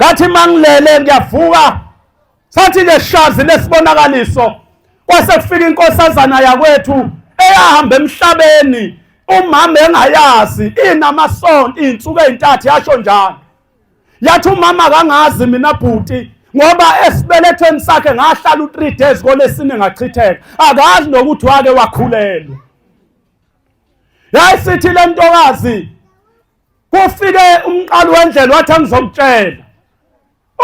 Ngathi mangilele ngiyavuka, sathi nje shazi lesibonakaliso, kwase kufika inkosazana yakwethu eyahamba emhlabeni umama engayazi, inamasonto izinsuku ezintathu, yasho njalo. Yathi umama kangazi mina bhuti, ngoba esibelethweni sakhe ngahlala u3 days kolesine ngachitheka, akazi nokuthi wake wakhulelwa. Yayisithi le ntokazi, kufike umqali wendlela wathi angizokutshela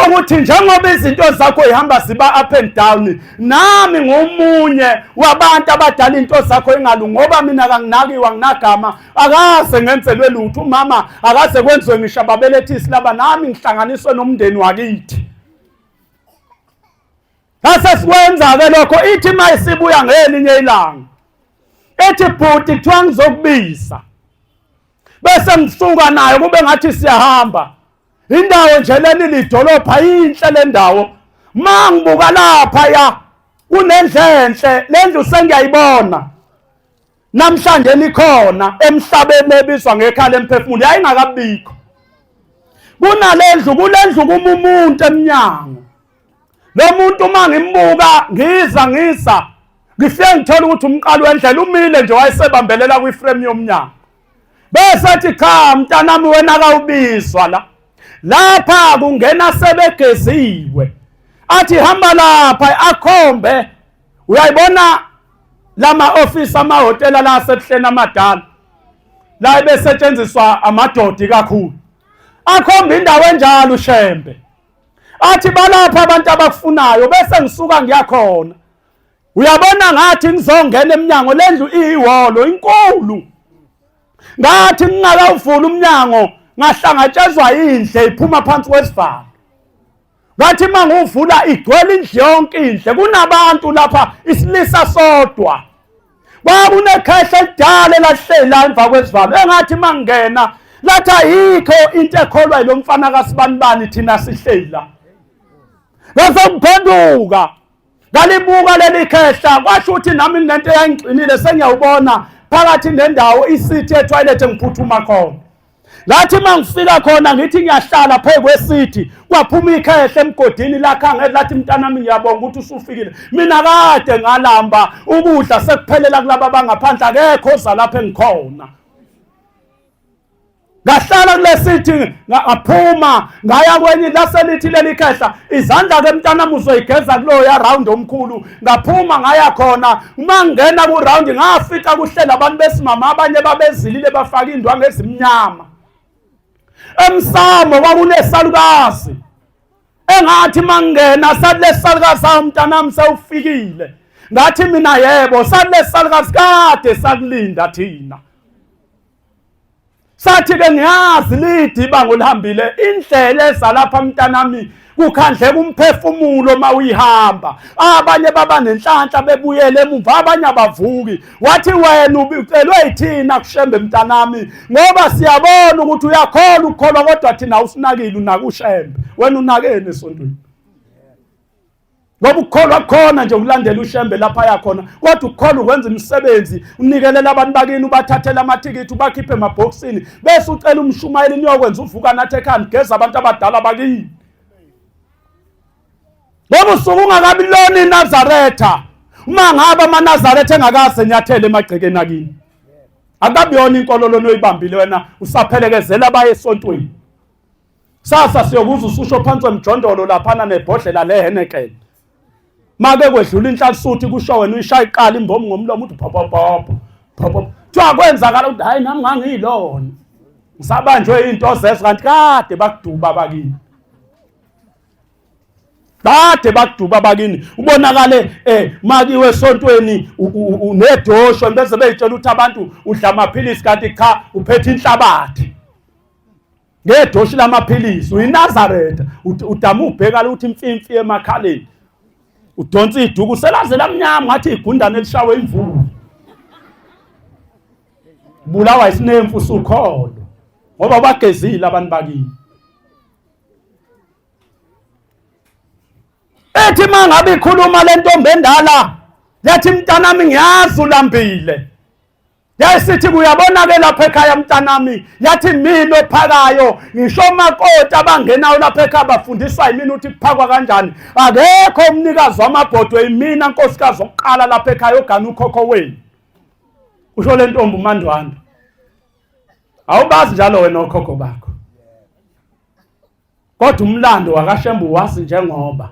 ukuthi njengoba izinto zakho ihamba ziba up and down, nami ngomunye wabantu abadala into zakho ingalungi, ngoba mina kanginakiwa, nginagama, akaze ngenzelwe lutho, umama akaze kwenziwe ngisho ababelethisi laba, nami ngihlanganiswe nomndeni wakithi. Ngase sikwenza-ke lokho. Ithi uma isibuya ngelinye ilanga ethi, bhuti, kuthiwa ngizokubiza, bese ngisuka nayo kube ngathi siyahamba indawo nje, leli lidolobha, inhle le ndawo. Ma ngibuka lapha ya kunendlu enhle, le ndlu sengiyayibona namhlanje likhona emhlabeni ebizwa ngekhala lemphefumulo, yayingakabikho. Kunalendlu, kulendlu kuma umuntu emnyango. Lo muntu uma ngimbuka, ngiza ngisa ngifike ngithola ukuthi umqali wendlela umile nje, wayesebambelela kwiframe yomnyango. Bese athi, cha mntanami, wena kawubizwa la, lapha kungena sebegeziwe. Athi hamba lapha, akhombe, uyayibona lama office amahhotela la asebuhleni amadala la ebesetshenziswa amadodi kakhulu, akhomba indawo enjalo uShembe, athi balapha abantu abakufunayo. Bese ngisuka ngiyakhona, uyabona, ngathi ngizongena eminyango lendlu iyihholo inkulu, ngathi ngingakawuvula umnyango ngahlangatshezwa indle iphuma phansi kwesivalo. Ngathi uma nguvula igcwele indlu yonke indle, kunabantu lapha, isilisa sodwa. Kwakunekhehla elidala elahleli la emva kwesivalo, engathi uma ngingena lathi ayikho into ekholwa yilo mfana kasibanibani, thina sihleli la. Ngase ngiphenduka ngalibuka leli khehla, kwasho ukuthi nami nginento eyayingixinile, sengiyawubona phakathi nendawo isithi etoilet engiphuthuma khona. Ngathi uma ngifika khona ngithi ngiyahlala phezu kwesithi, kwaphuma ikhehla emgodini lakha, lathi mntanami, ngiyabonga ukuthi usufikile, mina kade ngalamba, ukudla sekuphelela kulaba abangaphandle, akekho oza lapha engikhona. Ngahlala kulesithi, ngaphuma ngaya kwenye, laselithi leli khehla, izandla ke mntanami uzoyigeza kuloya round omkhulu. Ngaphuma ngaya khona, uma ngingena ku round ngafika kuhlela abantu besimama, abanye babezilile bafaka indwangu ezimnyama. Emsamo kwakunesalukazi, engathi mangena sathi lesalukazi, awu mntanami, sewufikile. Ngathi mina yebo. Sathi lesalukazi, kade sakulinda thina. Sathi ke ngiyazi lide ibanga olihambile, indlela eza lapha mntanami kukhandleka umphefumulo uma uyihamba, abanye baba nenhlanhla bebuyele emumva, abanye abavuki. Wathi wena ucelwe yithina kuShembe mntanami, ngoba siyabona ukuthi uyakholwa ukukholwa, kodwa thina awusinakile, unaka uShembe. Wena unakeni esontweni? Ngoba ukukholwa kukhona nje ukulandela uShembe lapha yakhona, kodwa ukukholwa ukwenza imisebenzi, unikelela abantu bakini, ubathathele amathikithi, ubakhiphe emabhokisini, bese ucela umshumayeli niyokwenza uvuka nathi ekhaya, nigeza abantu abadala bakini. Ngoba usuke ungakabi lona iNazaretha uma ngabe amaNazaretha engakaze enyathele emagcekeni akini, akabiyona inkolo lona oyibambile wena, usaphelekezela abaye esontweni. Sasa siyokuza ususho phansi kwemjondolo laphana nebhodlela leHeineken, make kwedlula inhlansuthi kusho wena uyishaya iqala imbomu ngomlomo, uthi phopho phopho, kuthiwa kwenzakala ukuthi hayi nami ngangiyilona, ngisabanjwe into zezwe, kanti kade bakuduba bakini, kade bakuduba bakini. Ubonakale makiwe esontweni unedosho, bese beyitshela ukuthi abantu udla amaphilisi, kanti cha, uphethe inhlabathi ngedoshi lamaphilisi, uyiNazaretha. Udama ubheka ukuthi imfimfi emakhaleni, udonsa iduku selaze lamnyama ngathi igundane elishawe imvula. Bulawa isinemfu usukholo ngoba bagezile abantu bakini. Ethi mangabe ikhuluma le ntombi endala, yathi mntanami, ngiyazi ulambile. Yayisithi kuyabona-ke lapha ekhaya mntanami, yathi mina ophakayo, ngisho omakoti abangenayo lapha ekhaya bafundiswa yimina ukuthi kuphakwa kanjani. Akekho umnikazi wamabhodwe yimina nkosikazi wokuqala lapha ekhaya ogana ukhokho wenu. Usho le ntombi uMandwanda. Awubazi njalo wena okhokho bakho. Kodwa umlando wakaShembe wazi njengoba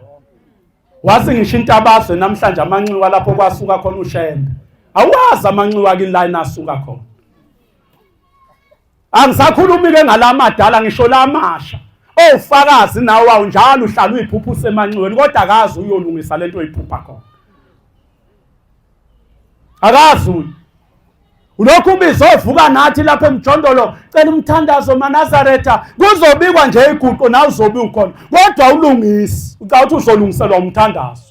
wazi ngisho intabazwe namhlanje amanxiwa lapho kwasuka khona uShembe. Awazi amanxiwa kini la inasuka khona. Angisakhulumi ke ngalamadala ngisho lamasha. Ofakazi nawe awunjalo uhlala uyiphupha usemanxiweni kodwa akazi uyolungisa lento oyiphupha khona. Akazi uyi. Ulokhu ubizovuka nathi lapha emjondolo cela umthandazo maNazaretha kuzobikwa nje iguqo nawe uzobe ukhona kodwa ulungisi ucabanga ukuthi uzolungiselwa umthandazo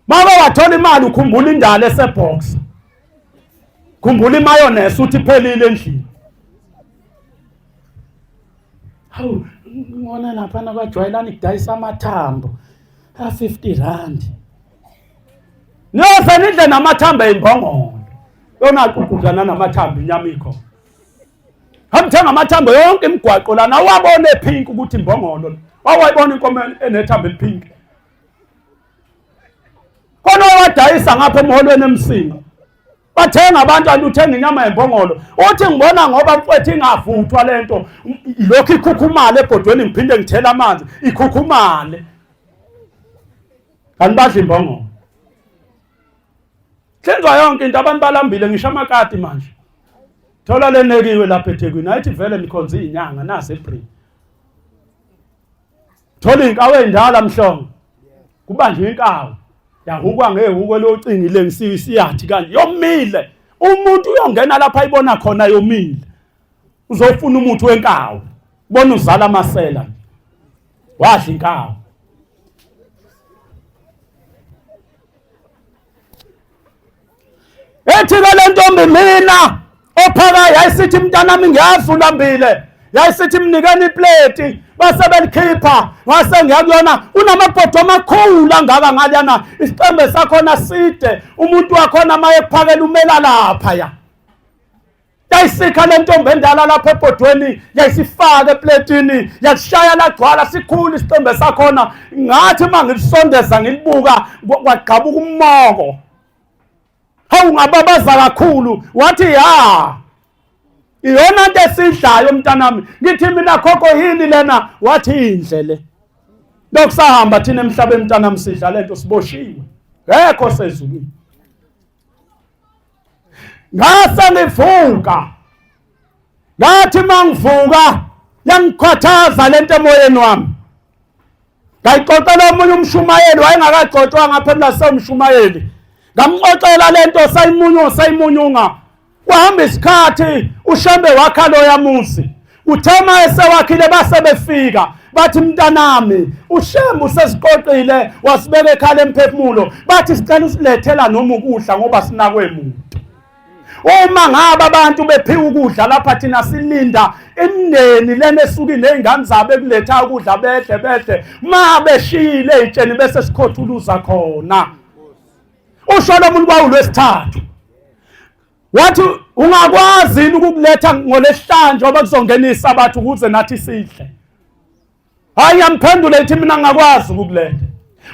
Mama wathola imali ukhumbula indalo esebox khumbula imayonnaise uthi iphelile endlini hawu ngibona lapha nabajwayelani kudayisa amathambo a-50 rand niyoze nidle namathambo eyimbongolo yona aququdana namathambo inyama ikhona hamthenga amathambo yonke imigwaqo lana wabona epink ukuthi imbongolo wawayibona inkomo enethambo elipink khona owadayisa ngapha emholweni emsinga bathenga abantu anti uthenga inyama yembongolo uthi ngibona ngoba mfwethu ingavuthwa lento lokhu ikhukhumale ebhodweni ngiphinde ngithela amanzi ikhukhumale kanti badla imbongolo hlinzwa yonke into abantu balambile ngisho amakati manje thola lenekiwe lapha eThekwini ayithi vele nikhonze izinyanga nase eBree thola inkawu endala mhlongo kubanjwe inkawu yahukwa ngehuko locingo ilengisiwe isiyathi kanje yomile umuntu uyongena lapha ayibona khona yomile uzofuna umuthi wenkawu bona uzala amasela wadla inkawu Ethi ke le ntombi mina ophaka yayisithi mntanami ngiyazi ulambile yayisithi mnikeni ipleti base belikhipha ngase ngiya kuyona unamabhodo amakhulu angaka ngaliyana isicembe sakhona side umuntu wakhona maye kuphakela umela lapha ya yayisikha le ntombi endala lapha ebhodweni yayisifaka epletini yasishaya lagcwala sikhulu isicembe sakhona ngathi uma ngilisondeza ngilibuka kwagqabuka ummoko hawu ngababaza kakhulu wathi ya iyona nto esidlayo mntanami ngithi mina khokho yini lena wathi indle le lokusahamba thina emhlabeni mntanami sidla lento siboshiwe ngekho sezulwini ngase ngivuka ngathi mangivuka yangikhwathaza lento emoyeni wami ngayixoxela omunye umshumayeli wayengakagcotshwa ngapha emlasewumshumayeli ngamxoxela lento sayimunyunga sayimunyunga kwahamba isikhathi ushembe wakha loya muzi uthe uma esewakhile base befika bathi mntanami ushembe usesiqoqile wasibeka ekhala emphefumulo bathi sicela usilethela noma ukudla ngoba sinakwe muntu uma ngabe abantu bephiwa ukudla lapha thina silinda imndeni lena esuke iney'ngane zabo ekuletha ukudla bedle bedle ma beshiyile ey'tsheni bese sikhothuluza khona usho lo muntu kwawulwesithathu wathi ungakwazi yini ukukuletha ngolesihlanu njengoba kuzongena isabatha ukuze nathi sidle hayi yamphendula ithi mina ngakwazi ukukuletha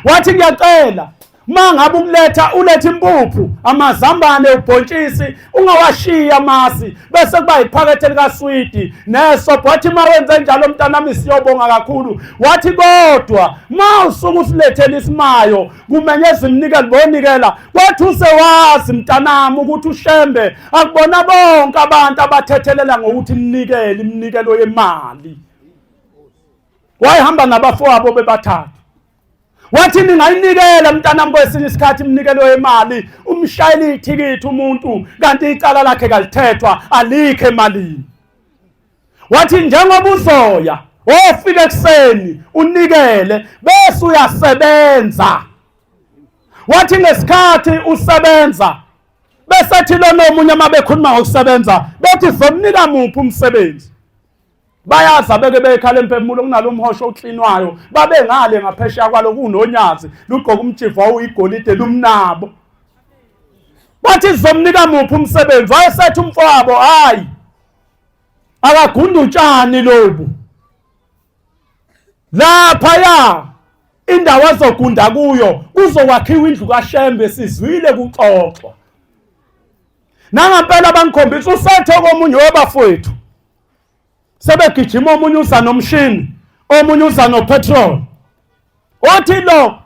wathi ngiyacela uma ngabe ukuletha uletha impuphu amazambane ubhontshisi ungawashiyi amasi bese kuba yiphakethe likaswidi nesobho wathi uma wenze njalo mntanami siyobonga kakhulu wathi kodwa ma usuke usilethela isimayo kumenyeza iminikelo bonikela wathi usewazi mntanami ukuthi ushembe akubona bonke abantu abathethelela ngokuthi ninikele iminikelo yemali wayehamba nabafowabo bebathathu wathi ningayinikela mntanami kwesinye isikhathi iminikelo yemali umshayela ithikithi umuntu kanti icala lakhe kalithethwa alikho emalini wathi njengoba uzoya ofika ekuseni unikele bese uyasebenza wathi ngesikhathi usebenza bese thi lona omunye uma bekhuluma ngokusebenza bethi zomnika muphi umsebenzi bayazi abeke bekhala emphefumulo kunalo mhosho oklinwayo babe ngale ngaphesheya kwalo kunonyazi lugqoka umjivo wawuyigolide lumnabo Bathi sizomnika muphi umsebenzi? Wayesethi umfowabo, hayi, akagunda utshani lobu laphaya, indawo azogunda kuyo kuzokwakhiwa indlu kaShembe. Sizwile kuxoxwa nangampela, bangikhombisa usethe komunye wabafowethu sebegijima, omunye uza nomshini, omunye uza nopetrol. Othi lo,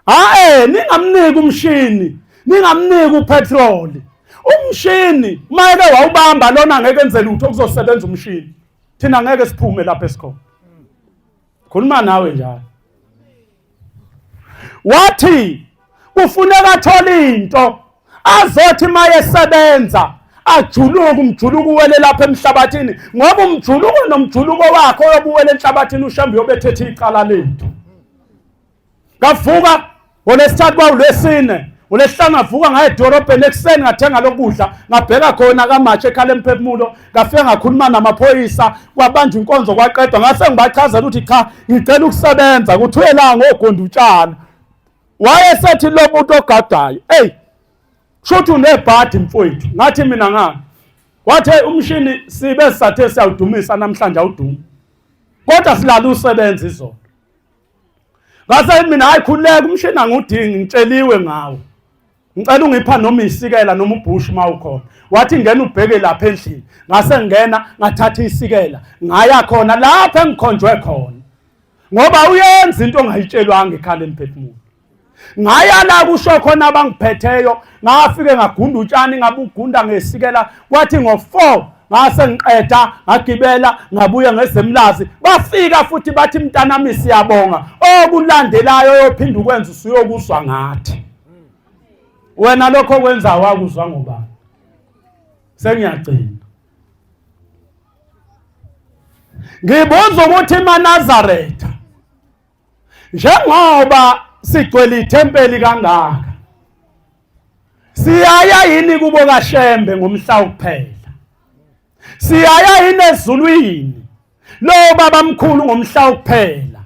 hae, ningamniki umshini, ningamniki upetrol. Umshini mayeke wawubamba lona ngeke enze lutho, kuzosebenza umshini, thina ngeke siphume lapha esikhona. Khuluma nawe njalo. Wathi kufuneka athole into azothi mayesebenza ajuluke, umjuluko uwele lapha emhlabathini, ngoba umjuluko nomjuluko wakhe oyobuwela enhlabathini, uShembe uyobethetha icala lethu. Ngavuka ngolesithathu, kwawulwesine, ngolesihlanu ngavuka ngaye edorobheni ekuseni, ngathenga lokudla, ngabheka khona kamatshe ekhala emphefumulo. Ngafika ngakhuluma namaphoyisa, kwabanjwa inkonzo, kwaqedwa. Ngase ngibachazela ukuthi cha, ngicela ukusebenza kuthiwe la ngogonda utshani. Wayesethi lo muntu ogadayo, eyi, kusho ukuthi unebhadi mfowethu. Ngathi mina ngani? Wathi umshini sibe sisathe siyawudumisa namhlanje, awudumi, kodwa silala usebenza izolo. Ngase mina, hayi, khululeka, umshini angudingi, ngitsheliwe ngawo, ngicela ungipha noma isikela noma ubhushi uma ukhona. Wathi ngena ubheke lapha endlini. Ngase ngena, ngathatha isikela, ngaya khona lapha engikhonjwe khona, ngoba uyenza into ongayitshelwanga ekhala emphefumulo. Ngaya la kusho khona abangiphetheyo, ngafike ngagunda utshani, ngabugunda ngesikela. Kwathi ngo-4 ngase ngiqeda, ngagibela, ngabuya ngezemlazi. Bafika futhi bathi, mntanami, siyabonga, okulandelayo oyophinda ukwenza usuyokuzwa ngathi. Wena lokho kwenza wakuzwa ngobani? Sengiyagcina, ngibuza ukuthi maNazaretha, njengoba sigcwele ithempeli kangaka, siyaya yini kubo kaShembe ngomhla kuphela? Siyaya yini ezulwini lo baba mkhulu ngomhla kuphela?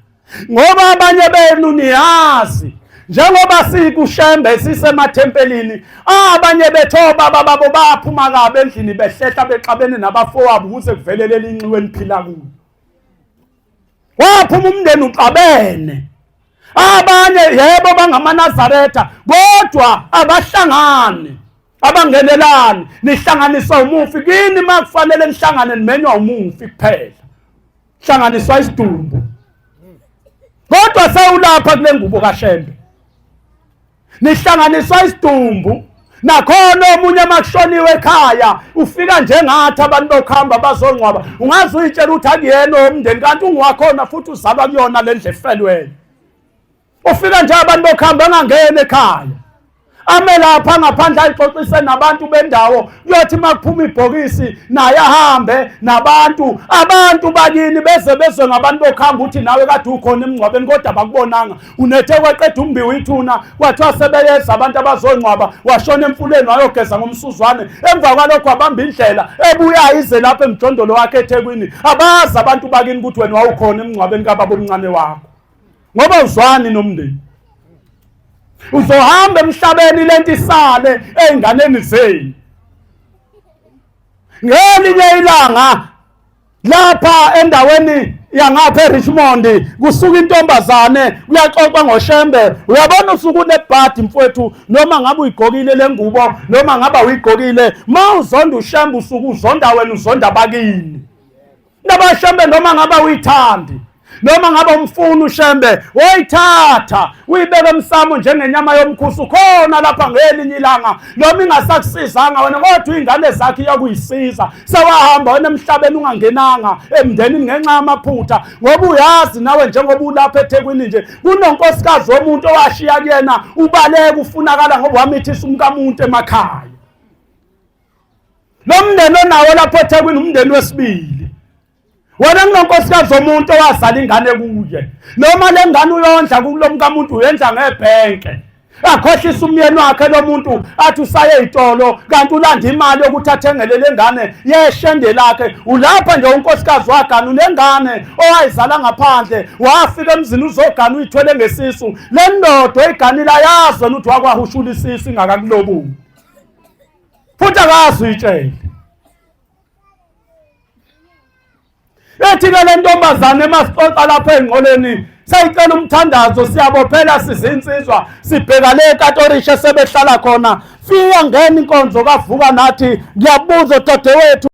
Ngoba abanye benu niyazi, njengoba sikuShembe sisemathempelini, abanye bethu obaba babo baphuma kabi endlini, behlehla, bexabene nabafowabo ukuze kuvele leli nxiwe eniphila kulo. Waphuma umndeni uxabene. Abanye yebo bangamaNazaretha, kodwa abahlangani, abangenelani. Nihlanganiswa umufi kini, makufanele nihlangane nimenywa umufi kuphela, hlanganiswa isidumbu. Kodwa sewulapha kule ngubo kaShembe, nihlanganiswa isidumbu. Nakhona omunye makushoniwe ekhaya ufika njengathi abantu bokuhamba bazongcwaba, ungaze uyitshela ukuthi akuyena owomndeni, kanti ungiwakhona futhi uzalwa kuyona le ndlu efelweyo. Ufika nje abantu bokuhamba, engangeni ekhaya, ame lapha ngaphandle, ayixoxise nabantu bendawo. Kuyothi uma kuphuma ibhokisi naye ahambe nabantu. Abantu bakini beze bezwe ngabantu bokuhamba ukuthi nawe kade ukhona emngcwabeni, kodwa bakubonanga. Unethe kwaqeda umbiwa ithuna, kwathiwa sebeyeza abantu abazongcwaba, washona emfuleni wayogeza ngomsuzwane. Emva kwalokho wabamba indlela ebuya ize lapha emjondolo wakhe eThekwini. Abazi abantu bakini ukuthi wena wawukhona emngcwabeni kababa omncane wakho, ngoba uzwani nomndeni. Uzohamba emhlabeni, lento isale ey'nganeni zenu. Ngelinye ilanga lapha endaweni yangapha eRichmond kusuka intombazane, kuyaxoxwa ngoShembe. Uyabona, usuke unebhadi mfowethu, noma ngabe uyigqokile lengubo, noma ngabe uyigqokile, ma uzonda uShembe usuke uzonda wena, uzonda bakini nabaShembe. Noma ngabe uyithandi, noma ngabe umfuna uShembe, woyithatha uyibeke emsamo njengenyama yomkhusu khona lapha. Ngelinye ilanga, noma ingasakusizanga wena, kodwa iy'ngane zakhe iyakuyisiza. Sewahamba wena emhlabeni ungangenanga emndenini ngenxa yamaphutha, ngoba uyazi nawe, njengoba ulapha eThekwini nje, kunonkosikazi womuntu owashiya kuyena, ubaleka, ufunakala ngoba wamithisa umkamuntu emakhaya. Lo mndeni onawo lapho eThekwini umndeni wesibili. Wena kunonkosikazi womuntu owazala ingane kuye, noma le ngane uyondla kulo mkamuntu, uyenza ngebhenke. Akhohlisa umyeni wakhe lo muntu, athi usaye ey'tolo, kanti ulanda imali yokuthi athengele le ngane yeshende lakhe. Ulapha nje unkosikazi wagana, unengane owayizala ngaphandle, wafika emzini uzogana uyithwele ngesisu. Le ndoda oyiganile ayazi wena ukuthi wakwahushula isisu ingakakulobuli. Futhi akazi uyitshele. Ethi ke le ntombazane emasixoxa lapha engqoleni sayicela umthandazo, siyabophela sizinsizwa, sibheka le katorisha sebehlala khona. Fika ngena inkonzo kavuka nathi, ngiyabuza dadewethu.